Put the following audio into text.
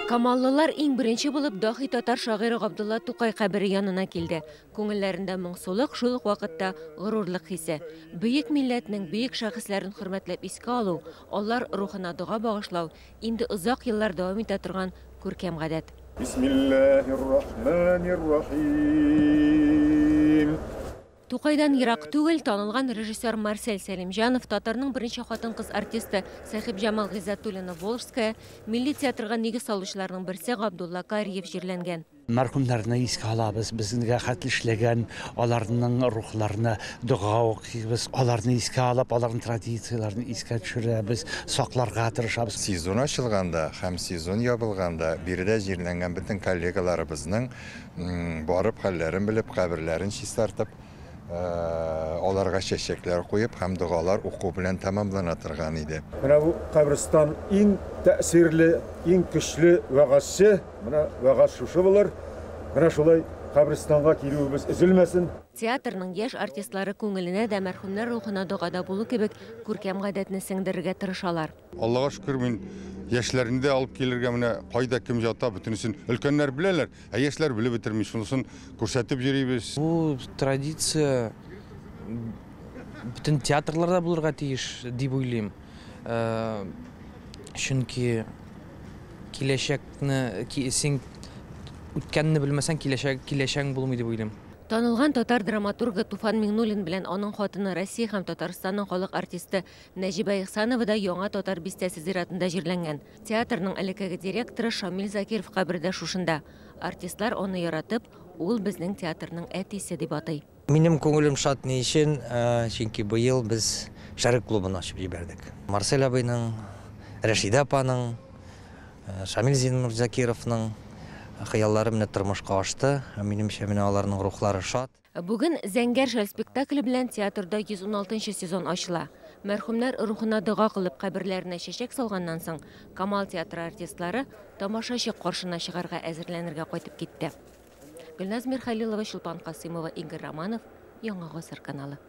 Камаллылар иң беренче булып даһи татар шагыйре Габдулла Тукай кабере янына килде. Күңелләрендә моңсулык, шул ук вакытта горурлык хисе. Бөек милләтнең бөек шәхесләрен хөрмәтләп искә алу, алар рухына дога багышлау инде озак еллар дәвам итә торган күркәм гадәт. Бисмиллаһир-рахманир-рахим. Тукайдан ерак түгел танылган режиссер Марсель Сәлимҗанов, татарның беренче хатын-кыз артисты Сәхибҗамал Гыйззәтуллина-Волжская, милли театрга нигез салучыларның берсе Габдулла Кариев җирләнгән. Мәрхүмнәрне искә алабыз, безгә хәтле эшләгән аларның рухларына дога укыйбыз, аларны искә алып, аларның традицияләрен искә төшерәбез, сакларга тырышабыз. Сезон ачылганда һәм сезон ябылганда биредә җирләнгән бөтен коллегаларыбызның барып хәлләрен белеп, каберләрен чистартып, аларга чәчәкләр куеп һәм догалар уку белән тәмамлана торган иде. Менә бу каберстан иң тәэсирле, иң көчле вәгазьче, менә вәгазь шушы булыр. Менә шулай каберстанга килүебез өзелмәсен. Театрның яшь артистлары күңеленә дә мәрхүмнәр рухына догада булу кебек күркәм гадәтне сеңдерергә тырышалар. Аллага шөкер, мин яшьләрне дә алып килергә, менә кайда кем ята, бөтенесен өлкәннәр беләләр, ә яшьләр белеп бетерми, шунысын күрсәтеп йөрибез. Бу традиция бөтен театрларда булырга тиеш дип уйлыйм. Чөнки киләчәкне, син үткәнне белмәсәң, киләчәгең булмый дип уйлыйм. Танылган татар драматургы Туфан Миңнуллин белән аның хатыны Россия һәм Татарстанның халык артисты Нәҗибә Ихсанова да Яңа татар бистәсе зиратында җирләнгән. Театрның элеккеге директоры Шамил Закиров кабере дә шушында. Артистлар аны яратып, ул безнең театрның әтисе дип атый. Минем күңелем шат ни өчен? Чөнки быел без Шәрык клубын ачып җибәрдек. Марсель абыйның, Рәшидә апаның, Шамил Зиннур Закировның хыяллары менә тормышка ашты. Минемчә, менә аларның рухлары шат. Бүген Зәңгәр шәл спектакле белән театрда 116 сезон ачыла. Мәрхүмнәр рухына дога кылып каберләренә чәчәк салганнан соң, Камал театры артистлары тамашачы каршына чыгарга әзерләнергә кайтып китте. Гөлназ Мирхалилова, Чулпан Касыймова, Игорь Романов, Яңа Гасыр каналы.